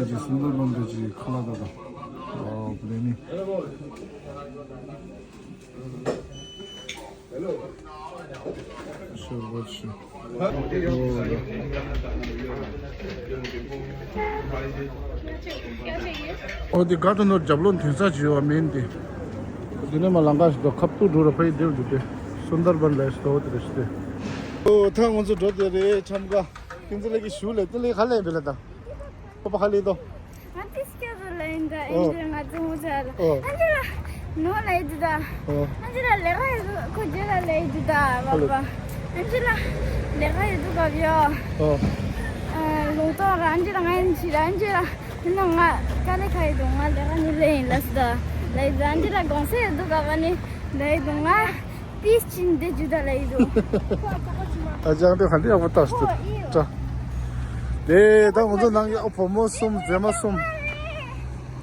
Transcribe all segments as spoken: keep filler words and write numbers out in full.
ཀྱི་སུན་དར་བན་རེ་ཇི་ཁ་ལག་ད་ད། ཨོ་བླེ་ནི། ཨོ་དེ་ག་ཏུ་ནོར་རྒྱབ་ལོགས་འཐེན་ས་ཅིག་ཡོད་པ་མིན་ཏེ། དེ་ནས་མ་ལང་ཀ་ཞིག་ཏོ་ཁབ་ཏུ་འགྲོ་ར་ཕ་ཡི་དེབ་འདུག་སྟེ། སུན་དར་བན་ལས་ཏོ་དེ་རེ་ཞིག་སྟེ། ཨོ་ད་ང་ཚོ་འགྲོ་དེ་རེད་ཆམ་ག། ཏིན་ཙི་ལེ་གི་ཞུ་ལེ་ཏི་ལེ་ཁ་ལེ་བེ་ལ་ད། ཁོ་པ་ཁ་ལེ་ཏོ། ང་ཏི་སྐྱོ་རུ་ལེན་ད་ཨོ། ཨེན་ཇི་ལ་ང་ཙི་མོ་ཅ་ལ། ཨོ། ཨེན་ཇི་ལ་ནོ་ལ་ཡི་དུ་ད། ཨོ། ཨེན་ཇི་ལ་ལེ་ར་ཡི་དུ་ཁོ་ཇེ་ལ་ལེ་ཡི་དུ་ད་བ་ཧ་ལོ། པ། ཨེན་ཇི་ལ་ལེ་ར་ཡི་དུ་ག་བ་ཡོ། ཨོ། ལུང་ཏོ་ར་ཨེན་ཇི་ལ་ང་ཡིན་ཅི་ར་ཨེན་ཇི་ལ། ཡིན་ན་ང་ཀ་ལེ་ཁ་ཡི་དུ་ང་ལེ་ར་ནི་ལེ་ཡིན་ལ་སི་ད། ལེ་ཡི་དུ་ཨེན་ཇི་ལ་དགོང་ས་ཡི་དུ་ག་བ་ནི་ལེ་ཡི་དུ་ང་། པིས་ཅིན་དེ་ཇུ་ད་ལ་ཡི་དུ། ཨ་ཅང་དེ་ཧ་ལི་ཡག་པོ་ཏག་སྟེ། ཏྲ། དེ་ད་ང་ཚོ་ནང་གི་ཨ་བུ་མོ་གསུམ་མཛེས་མ་གསུམ།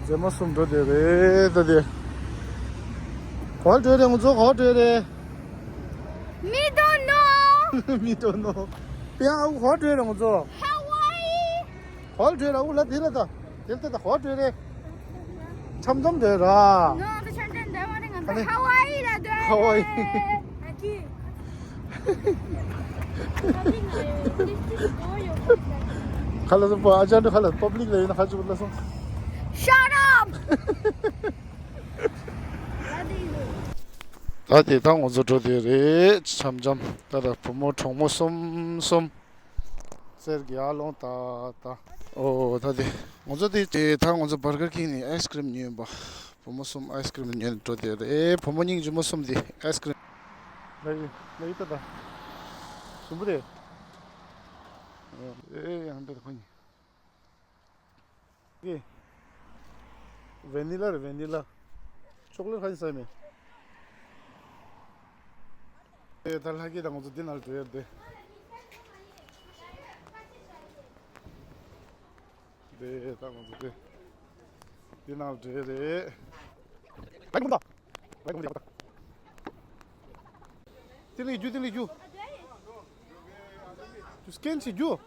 མཛེས་མ་གསུམ་འགྲོ་དེ་རེད་ད་དེ། ག་བར་འགྲོ་རེད་ང་ཚོ་ག་བར་འགྲོ་རེད། མི་དོ་ནོ། མི་དོ་ནོ། པེ་ཨ་ག་བར་འགྲོ་རེད་ང་ཚོ། ཧ་ཝའི། ག་བར་འགྲོ་རེད་ཨ་ལ་དེ་ལ་ད། དེ་ལ་ད་ག་བར་འགྲོ་རེད། འཆམ་འཆམ་འདོད་ར། ནོ་ད་ཆ་འདྲ་འདྲ་མ་རེད་ང་ཚོ་ཧ་ཝའི་ལ་འདོད། ཧ་ཝའི། ཨ་ཀི། ཁ་ལ་སོ་པ་ཨ་ཅང་འདྲ་ཁ་ལ་པབ་ལིག་ལ་ཡིན་ན་ཁ་ཅིག་ལ་སོང་། Shut up! ད་དེ་ད་ང་ཚོ་འགྲོ་དེ་རེད་འཆམ་འཆམ། ད་ལ་བུ་མོ་གྲོགས་མོ་གསུམ་གསུམ། གསེར་གྱི་ཨ་ལོང་ད་ད། ཨོ་ད་དེ། ང་ཚོ་དེ་དེ་ད་ང་ཚོ་བར་གར་ཁིང་ནས་ཨའི་སི་ཀི་རིམ་ཉོས་ཡིན་པ། བུ་མོ་གསུམ་ཨའི་སི་ཀི་རིམ་ཉོས་འགྲོ་དེ་རེད། བུ་མོ་སྙིང་རྗེ་མོ་གསུམ་དེ་ཨའི་སི་ཀི་རིམ། ལ་ཡི་ལ་ཡི་ད་ད། ཞིམ་པོ་རེད། ཨེ་ཡང་འདྲ་ཁོ་གཉིས། ཀི། ཝེ་ནི་ལ་རེད་ཝེ་ནི་ལ། ཅོག་ལེ་ཊི་ཧ་ཡིན་ས་མེད། ཨེ་ད་ལྷ་སྐྱིད་དང་ང་ཚོ་འདི་ནང་འགྲོ་ཡ་བདེ། བདེ་ད་ང་ཚོ་བདེ། འདི་ནང་འགྲོ་ཡ་རེད། ལྷ་སྐྱིད་མོ་ད། དེ་ལས་རྒྱུ་དེ་ལས་རྒྱུ། རྒྱུ་སི་ཀེན་བྱེད་རྒྱུ།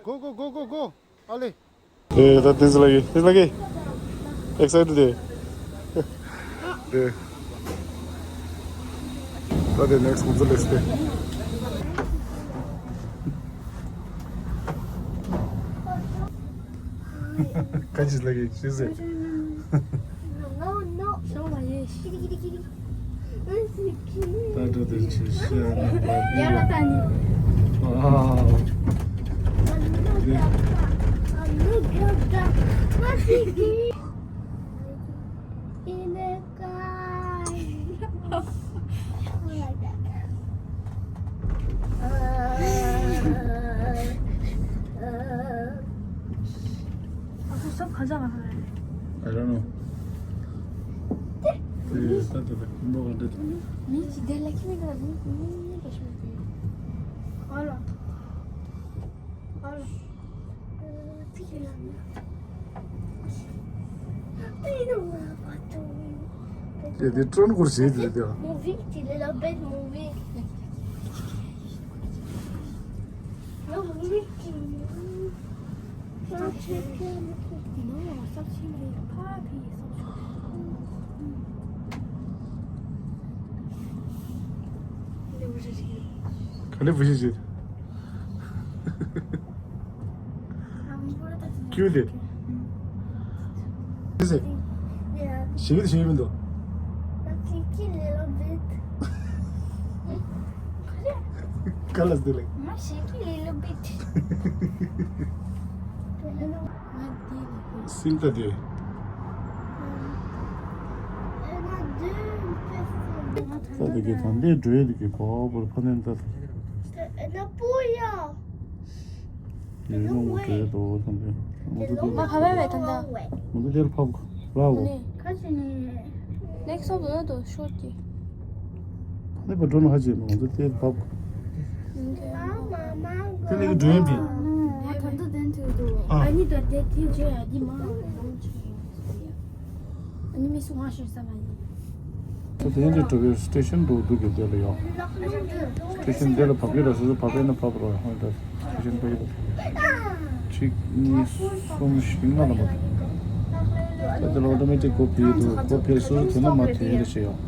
གོ་གོ་གོ་གོ་གོ། ཨ་ལེ། དེ་ད་དེ་ཚོ་ལ་གི་དེ་ལ་གི། ཨེག་སའི་ཊེཌ་དེ། དེ། ད་དེ་ནེག་སི་ཊི་ང་ཚོ་ལེགས་ཏེ། ཁ་ཅིག་ལ་གི་ཤི་ཟེར། No, no. ད་འགྲོ་དེ་ཆེ་ཤི་ཡ་ན་པ་ཡ་ལ་ད་ནི། ཝའོ། In the sky. Oh my God. I don't know. དེ་དེ་ཀྲོན་སྐོར་བྱེད་དེ་དེ། Moving, the little bit moving. No, moving. No, stop shaking. ག་ལེ་བུ་ཤི་ཤི། ཁྱོད་དེ། ཁྱོད་དེ། ཞིག་གི་ཞིག་མི་འདུག Little bit. ག་ལ་སྡུག་ལེ། མ་ཞིག་གི་little bit. སིལ་ད་དེ། ད་དེ་གི་ད་འདི་འགྲོ་ཡ་དེ་གི་གོ་བར་ཕ་ནན་ད། ཡོད་ན་མོ་འགྲོ་ཡ་དོ་ད་འདི། ང་ཚོ་དེ། ང་ཚོ་དེར་ཕབ་གོ་ར་འོ། Next stop ལ་དོ་ཤོར་གི། ནི་པ་འགྲོ་ན་ཧ་ཅི་མ་ང་ཚོ་དེར་ཕབ་གོ། དེ་ལས་འགྲོ་ཡ་འདི། ང་ད་ལྟ་དེ་འཐུས་འདུག་ཨ་ནི་ད་དེ་དེ་བརྗོད་ཡ་འདི་མ། ཨ་ནི་མི་སུ་ང་ཤོད་ས་མ་ཡིན། ད་དེ་འདི་འགྲོ་བའི་སི་ཊེ་ཤན་འགྲོ་འདུག་གི་དེ་ལ་ཡོང་། སི་ཊེ་ཤན་དེ་ལ་བབས་ཀྱི་ར་སོ་སོ་བབས་པས་ན་བབས་ར་ཧོན་ད་སི་ཊེ་ཤན་པ་ཡི་ད། གཅིག་གཉིས་གསུམ་བཞི་ལྔ་ལ་མ། ད་དེ་ལ་ཨོ་ཊོ་མེ་ཊིག་སྒོ་ཕྱེ་འདུག་སྒོ་ཕྱེ་སོ་སོ་དོན་དུ་མ་དེ་རེ་བྱེད་ཡོང་།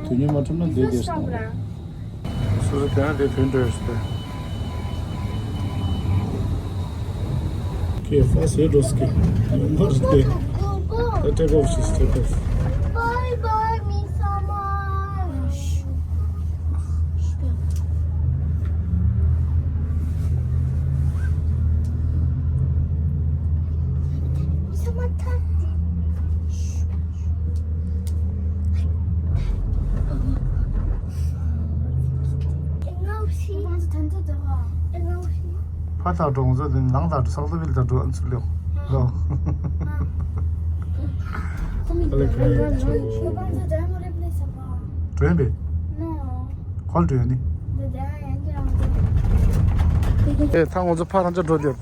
དོན་གཉིས་མ་ཁྲོམ་ན་བསྡད་བསྡད་སོང་། སོ་སོ་དེ་ན་དེ་དོན་འགྲོ་ཡོད་ཟེར། ཁྱེད་ཧྥ་སེ་འགྲོ་སྐད་ཡོང་བར་བལྟས། ད་ཊེག་ཨོཕ་བྱས། ཊེག་ཨོཕ། Bye bye, Miss Summer. ཕ་ཐག་འགྲོ་ཚོ་དེ་ནང་ཐག་འགྲོ་སག་ཏུ་བིལ་ཐག་འགྲོ་ཨ་ཚུར་ལེའོ། ལོ། ཨ་ལེ་ཁ་ཡེ་ཆོ་ཡེ་ཆོ་ཡེ། འགྲོ་ཡིན་པས། གོལ་འགྲོ་ཡོད་ནི། ཨེ་ད་ང་ཚོ་ཕ་རང་ཅག་འགྲོ་དེ་ད།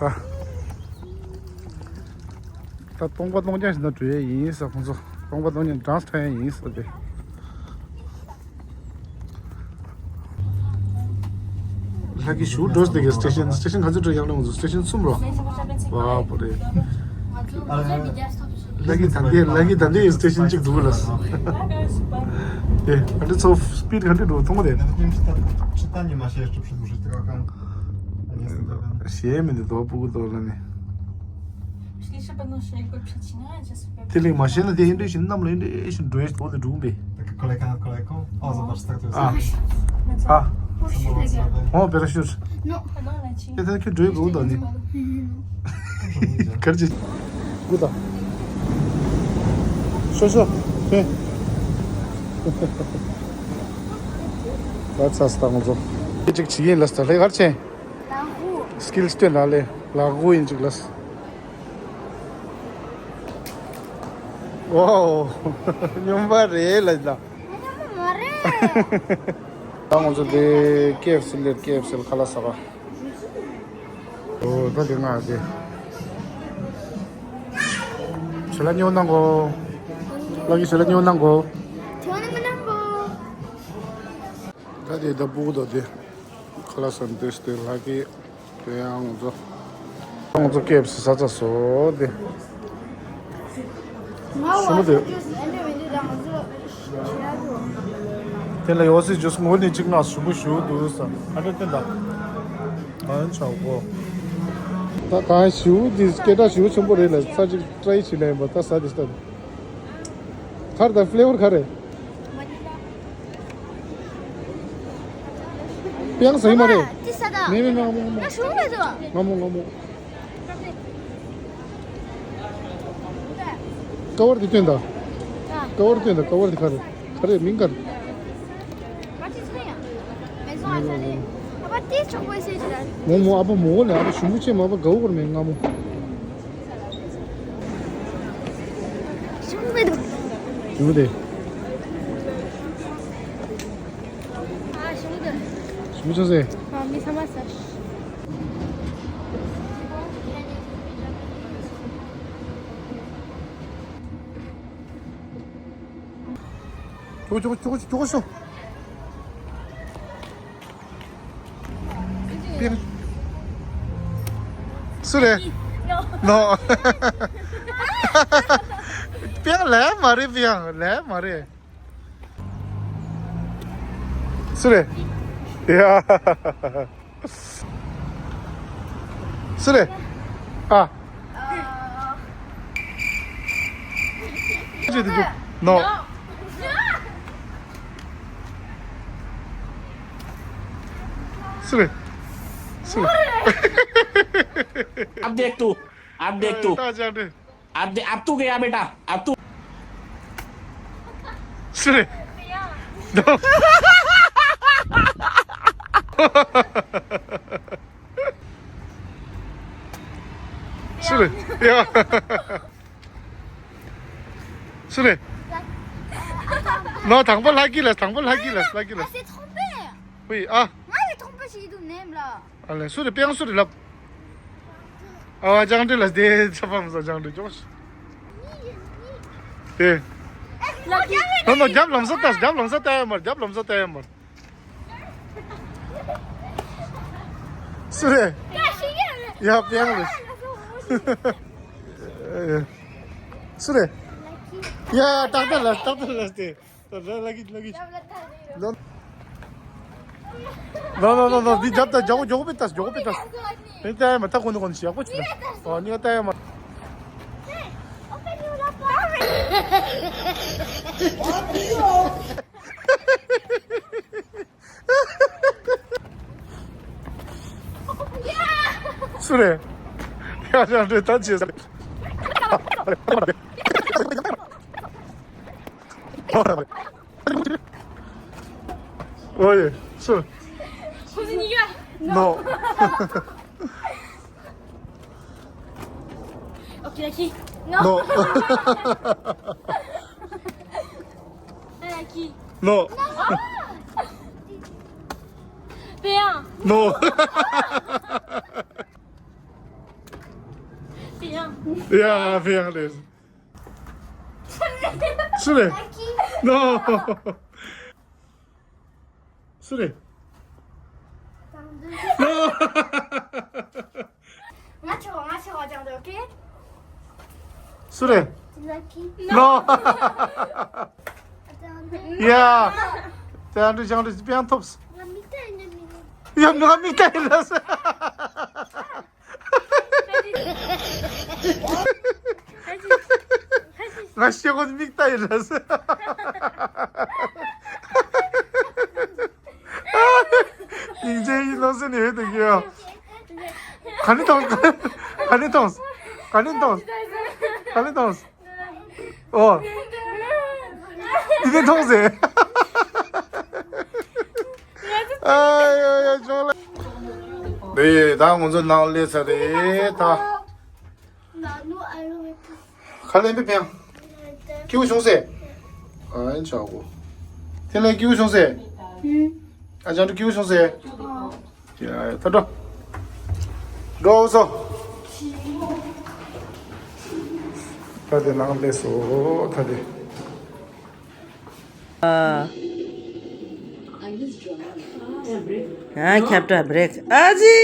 ད་སྟོང་པ་སྟོང་རྐྱང་ཞིག་ན་འགྲོ་ཡས་ཡིན་ས། ཁོང་ཚོ་སྟོང་པ་སྟོང་རྐྱང་གྲངས་ཐོན་ཡས་ཡིན་ས་དེ། ལྷ་གི་ཞུ་འགྲོ་སྟེ་གི་སི་ཊེ་ཤན། སི་ཊེ་ཤན་ག་ཚོད་འགྲོ་ཡག་ལོང་སི་ཊེ་ཤན་གསུམ་རོ། ཝ་པོ་རེ། ལྷ་གི་ད་ལྟའི་ལྷ་གི་ད་ལྟའི་སི་ཊེ་ཤན་གཅིག་འདུག་ལ། དེ་ག་འདྲ་ཚོ་སི་པིཌ་ག་འདྲ་འགྲོ་མཐོང་མ་དེ། ཞེས་མི་འདི་དོ་སྤུ་གུ་དོ་ལ་ནི། དེ་ལས་མ་ཤེས་ན་དེ་ཨིན་འདྲ་ཞིག་གནམ་ལ་ཨིན་འདྲ་ཞིག་འགྲོ་ཡས་ཐོག་ཏུ་འགྲོ་གི་པས། ཨ། ཨ། ཨོ་པེ་ར་ཤུཊ། དེ་ད་ཁྱོད་འགྲོ་ཡས་གོ་དོ་ནི། གར་ཅི། གུ་དང་། ཤོ་ཤོ། ཧེ། ད་ཚ་སྟ་ང་ཚོ། ཅིག་ཅིག་ཡིན་ལ་སྟ་ལེ་གར་ཆེན། ལག་དགུ། སི་ཀིལ་སྟོན་ལ་ལེ། ལག་དགུ་ཡིན་ཅིག་ལ། ཝའོ། སྨྱོན་པ་རེད་ལ་ད། སྨྱོན་པ་མ་རེད། ད་ང་ཚོ་དེ་ཀེ་ཨེཕ་སི་ལེར་ཀེ་ཨེཕ་སི་ལ་ཁ་ལག་ཟ་ག། ཨོ་ད་དེ་ང་དེ། ཞལ་ལག་ཉོ་གནང་གོ། ལག་གི་ཞལ་ལག་ཉོ་གནང་གོ། ཉོ་གནང་གོ། ད་དེ་ད་སྤུ་གུ་དང་དེ། ཁ་ལག་ཟ་འདོད་སྟེ་ལྷ་གི་དེ་ཡང་ང་ཚོ། ང་ཚོ་ཀེ་ཨེཕ་སི་ཟ་ཚར་སོང་དེ། ཞུ་མོ་དེ། དེ་ལ་ཡོ་སི་ཇུས་ངོ་ནི་གཅིག་ན་ཞུ་མོ་ཞུ་འདུག་ས་ཨ་འདྲ་བསྟན་ད། གང་ཆག་གོ། ད་གང་ཞུ་འདི་སྐད་གྲགས་ཞུ་ཆེན་པོ་རེད་ལ་ས་ཅིག་ཏྲའི་བྱེད་ལ་ཡིན་པ་ད་ཟ་དེ་ལྟ། ག་རེ་ད་ཕི་ལེ་ཝར་ག་རེ། པེང་ཟ་ཡི་མ་རེད། ཅི་ཟ་ད། མེ་མེ་མེ་ང་མོ་ང་མོ། ང་ཞུ་མེད་དོ། ང་མོ་ང་མོ། ཀ་བར་དེ་སྟོན་ད། ཀ་བར་སྟོན་ད་ཀ་བར་དེ་ག་རེ། ག་རེ་མིང་ག་རེ། ང་མོ་ཨ་ཕ་མོ་ལ་ཨ་ཕ་ཞུ་མོ་ཆེ་མ་ཨ་ཕ་དགའ་བོ་གོར་མེད་ང་མོ། ཞུ་དེ། ཞུ་ཆོག་ཟེར། ཅོག་ཅོག་ཅོག་ཅོག་ཤོ། པིང་། སུ་རེད། ནོ། པིང་ལས་མ་རེད། པིང་ལས་མ་རེད། སུ་རེད། ཡ། སུ་རེད། ཨ། ཅི་དེ་འདུག་ནོ། སུ་རེད། སུ་རེད། अब देख तू, अब देख तू। ད་ཅག་འདྲི། अब दे, अब तू गया बेटा, अब तू। སུ་རེད། སུ་རེད། ཡ། སུ་རེད། ནོ། དང་པོ་ལྷ་སྐྱིད་ལ། དང་པོ་ལྷ་སྐྱིད་ལ། ལྷ་སྐྱིད་ལ། ཧུའི་ཨ། ང་ཡི་དང་པོ་ཞིག་འདུག་ནེམ་ལ། ཨ་ལེ་སུ་རེད། པེང་སུ་རེད་ལབ། ཨ་ཅང་ཏི་ལ་དེ་ཚ་པམ་ས་ཅང་ཏི་ཅོག་ཤི། དེ། ལ་དེ། ནོ་ནོ། རྒྱབ་ལམ་ས་ལྟ། རྒྱབ་ལམ་ས་ལྟ་ཡ་མར། རྒྱབ་ལམ་ས་ལྟ་ཡ་མར། སུ་རེད། ཡ་པེང་རེད། སུ་རེད། ཡ་ཏག་ཏག་ལ་ཏག་ཏག་ལ་སྟེ། ལ་ལ་གི་ལ་གི། ལ། ལ་ལ་ལ་ལ། འདི་རྒྱབ་ད་རྒྱག་གོ་རྒྱག་གོ་པེ་ཏ་རྒྱག་གོ་པེ་ཏ། ཨེ་ཏ་ཡ་མ་ཏ་ཁོ་ནི་ཁོ་ནི་ཞག་པོ་ཅི། ཨ་ནི་ཏ་ཡ་མ། སུ་རེད། ཡ་ཡ་འདྲེ་ད་ཅི་ཟེར། ཨོ་ཡེ་སུ། ཁོ་ཚོ་གཉིས་ཀ། ནོ། ཨོ་ཁེ་ཨོ་ཁེ། ནོ། ནོ། ཨ་ཁེ། ནོ། ཨ། པེ་ཡང་། ནོ། པེ་ཡང་། ཡ་པེ་ཡང་རེད། སུ་རེད། ནོ། སུ་རེད། ནོ། ང་ཆོག་ང་ཆོག་ཅང་དོ་ཀེ། སུ་རེད། ལ་ཀི། ནོ། ཡ། ཅང་དོ་ཅང་དོ་པེ་ཡང་ཐོབ། ང་མིག་ཏ་ཡིན་ནི། ཡ་ང་མིག་ཏ་ཡིན་ལ་སུ། ང་ཤེས་གོ་མིག་ལྟ་ཡིན་ལ་ཟེར། སྙིང་རྗེ་ཡིན་ལོ་ཟེར་ནས་ཡོད་དུ་གི་ཡོད། ག་ནས་མཐོང་། ག་ནས་མཐོང་། ག་ནས་མཐོང་། ག་ནས་མཐོང་། ཨོ། འདི་ནས་མཐོང་ཟེར། ཨ་ཡ་ཡ་ཅོག་ལ། དེ་ད་ང་ཚོ་ནང་སླེབས་ཚར་རེད་ད། ཁ་ལེན་པའི་ཕན། སྐྱིད་པོ་བྱུང་ཟེར། ཨ་ཡིན་ཆག་གོ། དེ་ལས་སྐྱིད་པོ་བྱུང་ཟེར། ཨ་ཅང་དུ་སྐྱིད་པོ་བྱུང་ཟེར། ཡ་ཡ་ད་འགྲོ། འགྲོ་སོ། ད་དེ་ནང་སླེབས་སོ་ད་དེ། ཨ། ཨ་ཁྱབ་བསྒྲགས་བྷི་རེག་ཨ་ཙི།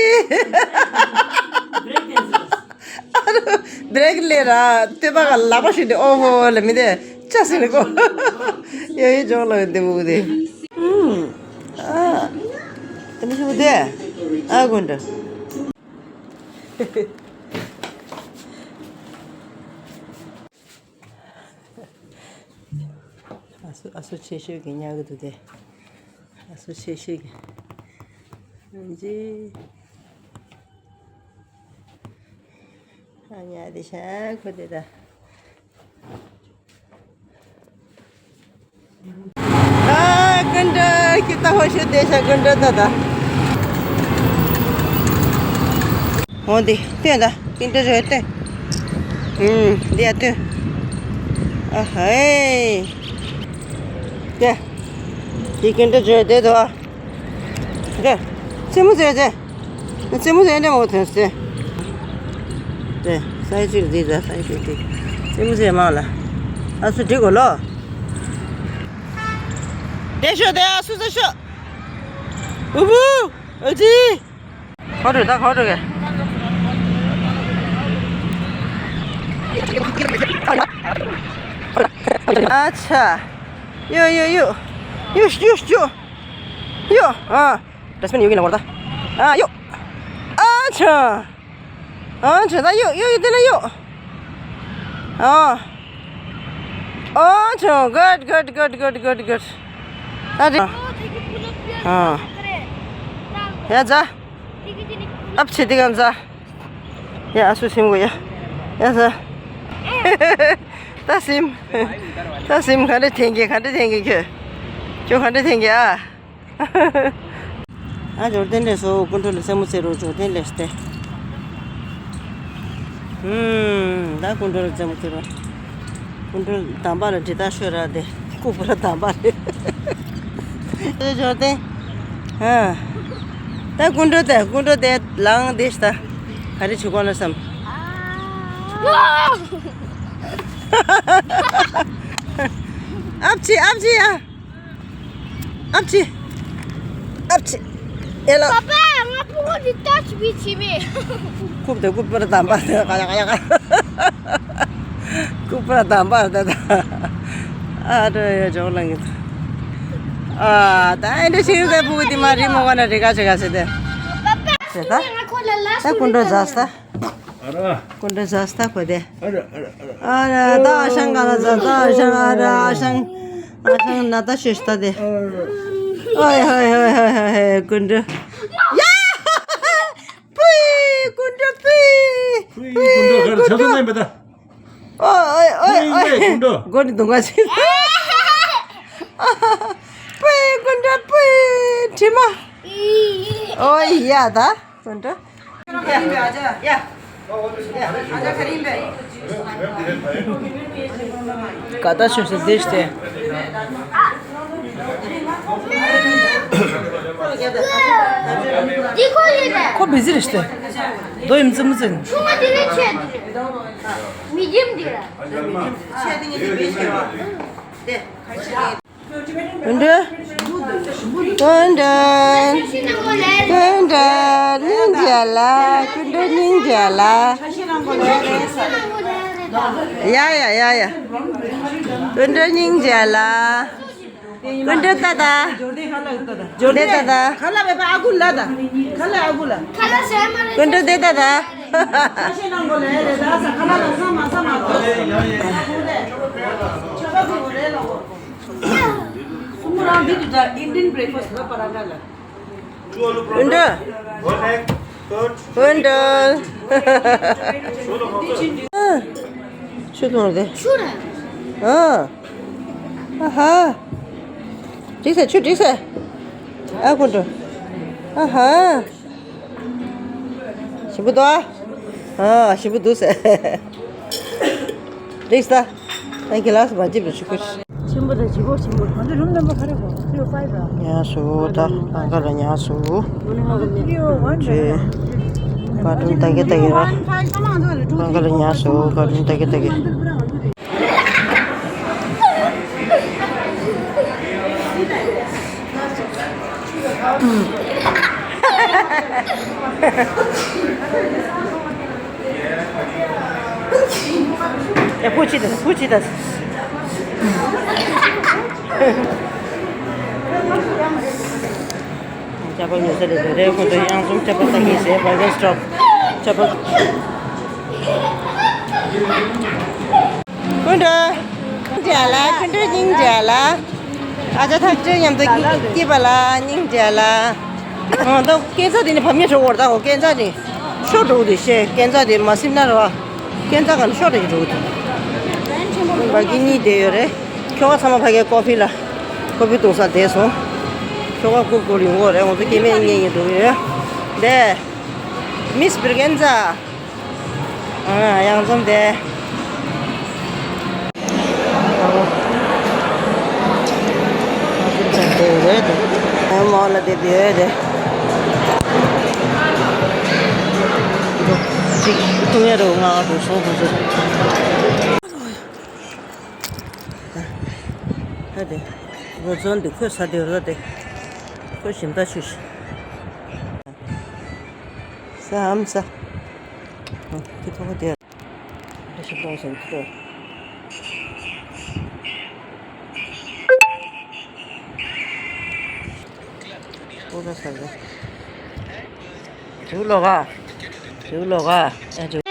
བྷི་རེག་ལས་ར་ལྟོས་པ་ག་ལག་པ་ཞུས་ཏེ་ཨོ་ཧོ་ལ་མི་དེ་ཅ་སི་ནི་གོ། ཡ་ཡི་ཇོག་ལ་འདི་བུ་དེ། ཨ། དེ་མི་ཤི་བུ་དེ། ཨ་དགོན་འདྲ། ཨ་སུ་ཨ་སུ་ཆེ་ཤོས་ཀྱི་ཉག་གི་འདུག་དེ། ཨ་སུ་ཆེ་ཤོས་ཀྱི། ཨ་ཇི། ཨ་ཉག་དེ་ཤ་ཁོ་དེ་ད། ཨ་ཀུན་འདྲ་ཁྱི་ད་ཧོ་ཤོད་དེ་ཤ་ཀུན་འདྲ་ད་ད། འོ་འདི་སྟོན་ད་ཀུན་འདྲ་རེད་སྟོན། ཨུམ་འདི་ཡ་སྟོན། ཨ་ཧེ། དེ། འདི་ཀུན་འདྲ་རེད་དེ་དོ། དེ། རྩེད་མོ་རྩེ་རྩེ། རྩེད་མོ་རྩེ་འདྲ་མོ་ཐོན་རྩེ། དེ་ས་ཡི་ཚུལ་འདི་ད་ས་ཡི་ཚུལ་འདི། རྩེད་མོ་རྩེ་མང་ལ། ཨ་སུ་འགྲིག་གོ་ལོ། དེ་ཤོ་དེ་ཨ་སུ་ས་ཤོ། ཨུ་བུ། ཨ་ཙི། ཁོ་འགྲོ་ད་ཁོ་འགྲོ་གི། ཨ་ཆ། ཡོ་ཡོ་ཡོ། ཡོ་ཡོ་ཡོ། ཡོ། ཨ། ཌ་སི་པིན་ཡོད་ཀྱི་ན་བར་ད། ཨ་ཡོ། ཨ་ཆ། ཨ་ཆ་ད་ཡོ་ཡོ་ཡོ་དེ་ན་ཡོ། ཨ། ཨ་ཆ། good good good good good good. ད་དེ། ཨ། ཡ་ཛ། ཨབ་ཆེ་དེ་གམ་ཛ། ཡ་ཨ་སུ་སིམ་གོ་ཡ། ཡ་ཛ། ད་སིམ། ད་སིམ་ག་འདྲ་འཐེན་གི་ག་འདྲ་འཐེན་གི་ཁྱོད། ཁྱོད་ག་འདྲ་འཐེན་གི་ཨ། ཨ་འབྱོར་ལྡན་ལས་སོ་སྐུ་མགྲོན་ལ་རྩེད་མོ་རྩེ་རོགས་འབྱོར་ལྡན་ལས་སྟེ། ཧུམ། ད་སྐུ་མགྲོན་ལ་རྩེད་མོ་རྩེ་རོགས། སྐུ་མགྲོན་དམ་པ་ལ་འདྲི་རྟགས་ཤོད་ར་དེ་ལྐུགས་པ་ར་དམ་པ་རེད། ཨ་འབྱོར་ལྡན། ཨ། ད་སྐུ་མགྲོན་དེ་སྐུ་མགྲོན་དེ་ལངས་དེ་ཤ་ད། ག་རེ་བྱེད་དགོས་ན་བསམ། ཨབ་ཆི་ཨབ་ཆི་ཡ། ཨབ་ཆི། ཨབ་ཆི། ཨེ་ལ། པ་པ། ང་ཕྲུ་གུ་འདི་ལྟ་ཅི་བྱེད་བྱེད་པས། ཁུག་དེ་ཁུག་པར་དམ་པ་དེ་ག་ཡ་ག་ཡ་ག། ཁུག་པར་དམ་པ་དེ་ད། ཨ་འགྲོ་ཡ་ཇོག་ལང་གི། ཨ་ད་ཨེ་འདྲ་ཤེས་ཡོན་དེ་ཕྲུ་གུ་དེ་མ་རི་མོ་ག་ན་རི་ག་ཆེ་ག་ཟེར་དེ། པ་པ། ཟེར་ད། ང་ཁོ་ལ་ལ་ད་སྐུ་མགྲོན་མཛའ་ས། ཨ་ར། སྐུ་མགྲོན་མཛའ་ས་ཁོ་དེ། ཨ་ར་ཨ་ར་ཨ་ར། ཨ་ར་ད་ཨ་ཞང་ག་ལ་མཛའ་ད་ཨ་ཞང་ཨ་ར་ཨ་ཞང་། ཨ་ཞང་ན་ད་ཤོད་ད་དེ། ཨ་ར། ཨོའི་ཧོའི་ཧོའི་ཧོའི་ཧོའི་སྐུ་མགྲོན། ཡ། པུའི་སྐུ་མགྲོན་པུའི། པུའི་སྐུ་མགྲོན་ག་རེ་ཆབ་སྲིད་ནས་མེད་ད། ཨོའི་ཨོའི་ཨོའི་ཨོའི། སྐུ་མགྲོན། མགོ་ནི་གདུང་བ་ཆེ། པུའི་སྐུ་མགྲོན་པུའི་དྲི་མ། ཨོའི་ཡ་ད། སྐུ་མགྲོན། ག་ད་ཤོད་ཟེར་དེ་ཤི་སྟེ། འདི་ཁོ་ཡིན་ནས། ཁོ་བི་ཟི་རེད་ཤི་སྟེ། རྡོ་ཡིམ་ཙི་མི་ཙི། ཆུང་མ་འདི་རེད་ཆེ། མི་ཇིམ་འདི་ར། འདི། སྐུ་མགྲོན། སྐུ་མགྲོན། སྐུ་མགྲོན་སྙིང་རྗེ་ལ། སྐུ་མགྲོན་སྙིང་རྗེ་ལ། ཡ་ཡ་ཡ་ཡ། སྐུ་མགྲོན་སྙིང་རྗེ་ལ། སྐུ་མགྲོན་ཏ་ཏ། སྐུ་མགྲོན་ཏ་ཏ། ཁ་ལ་བས་པ་ཨ་ཁུ་ལ་ད། ཁ་ལ་ཨ་ཁུ་ལ། ཁ་ལ་ཟེར་མ་རེད། སྐུ་མགྲོན་ཏ་ཏ། ཁ་ཤས་ནང་གོ་ལས་རེད་ད་ས་ཁ་ལ་ལ་ས་མ་ས་མ་གོ། ཆོ་ག་ཁུ་རེད་ལ་གོ། སུ་མོ་རང་འདི་དུ་ད་Indian breakfast ལ་པ་ར་ད་ལ། འོན་ཏེ། འོན་ཏེ། ཆུ་འཐུང་རེད། ཆུ་རེད། ཨ། ཨ་ཧ། འགྲིག་ས་ཆུ་འགྲིག་ས། ཨ་ཁོ་འགྲོ། ཨ་ཧ། ཞིམ་པོ་འདུག་ཨ། ཨ་ཞིམ་པོ་འདུག་ཟེར། འགྲིག་ས། ཨ་གི་ལགས་སུ་མ་འཇིབ་རུ་ཆུ་ཁུ། ཆེན་པོ་དང་ལྗིད་ཁོག་ཆེན་པོ། ང་ཚོ་རུམ་ནམ་པར་ག་རེ་གོ་ཐྲི་ཡོ་ཕའི་བ། ཉལ་སོང་ད་ལམ་ཁ་ལ་ཉལ་སོང་། ང་ཚོ་ཐྲི་ཡོ་ཝན་ཇི། ཀར་ཊུན་ལྟ་གི་ལྟ་གི་ར། ལམ་ཁ་ལ་ཉལ་སོང་ཀར་ཊུན་ལྟ་གི་ལྟ་གི། ཡ་ཕུ་ཅི་ད་ཕུ་ཅི་ད། ཅ་པ་ཉོ་ས་རེད་རེད། ཁོ་ཚོ་གཡང་འཛོམས་ཅ་པ་ལྟ་གི་ཟེར་བ་གི་སི་ཊོབ་ཅ་པ། སྐུ་མགྲོན། སྙིང་རྗེ་ལ། སྐུ་མགྲོན་སྙིང་རྗེ་ལ། ཨ་ཅག་ཐག་ཆོད་མཉམ་དུ་སྐྱིད་པ་ལ་སྙིང་རྗེ་ལ། ཨ་ད་སྐས་འཛེག་དེ་ནི་ཕམ་ཉེས་འགྲོ་བར་ད་གོ། སྐས་འཛེག་དེ་ཤོར་འགྲོ་གི་དེ་ཤེས། སྐས་འཛེག་དེ་མ་སིམ་ན་ར་བ། སྐས་འཛེག་ག་ནི་ཤོར་འགྲོ་གི་འགྲོ་གི་དེ། བ་གི་གཉིས་བསྡད་ཡོད་རེད། ཁྱོ་ག་ཚང་མ་ཕ་གིའི་ཀོ་ཕི་ལ། ཀོ་ཕི་བཏུང་ས་བསྡད་སོང་། ཁྱོ་ག་ཀུར་ཀུར་ཡོང་གི་རེད། ང་ཚོ་སྐྱེ་དམན་གཉིས་ཡིན་འགྲོ་གི་ཡོད། དེ། མིས་བིར་གན་ཛ། ཨ་གཡང་འཛོམས་དེ། མོ་ལ་དེ་དེ་དེ། ཅིག་ཐུང་ཡ་རོ་ང་རོ་སོ་བུ་ཟོ། ཧ་དེ། རོ་ཛོན་དེ་ཁོས་ས་དེ་རོ་དེ། ཁོས་ཞིམ་ད་ཆུ་ཤི། ས་ཨམ་ས། ཁི་ཐོག་དེ། ཁི་ཐོག་སོང་ཁི་ཐོག་ཨོ་ད་ས་རེད། ཇུ་ལོ་ག་ཇུ་ལོ་ག་ཨ་ཇུ།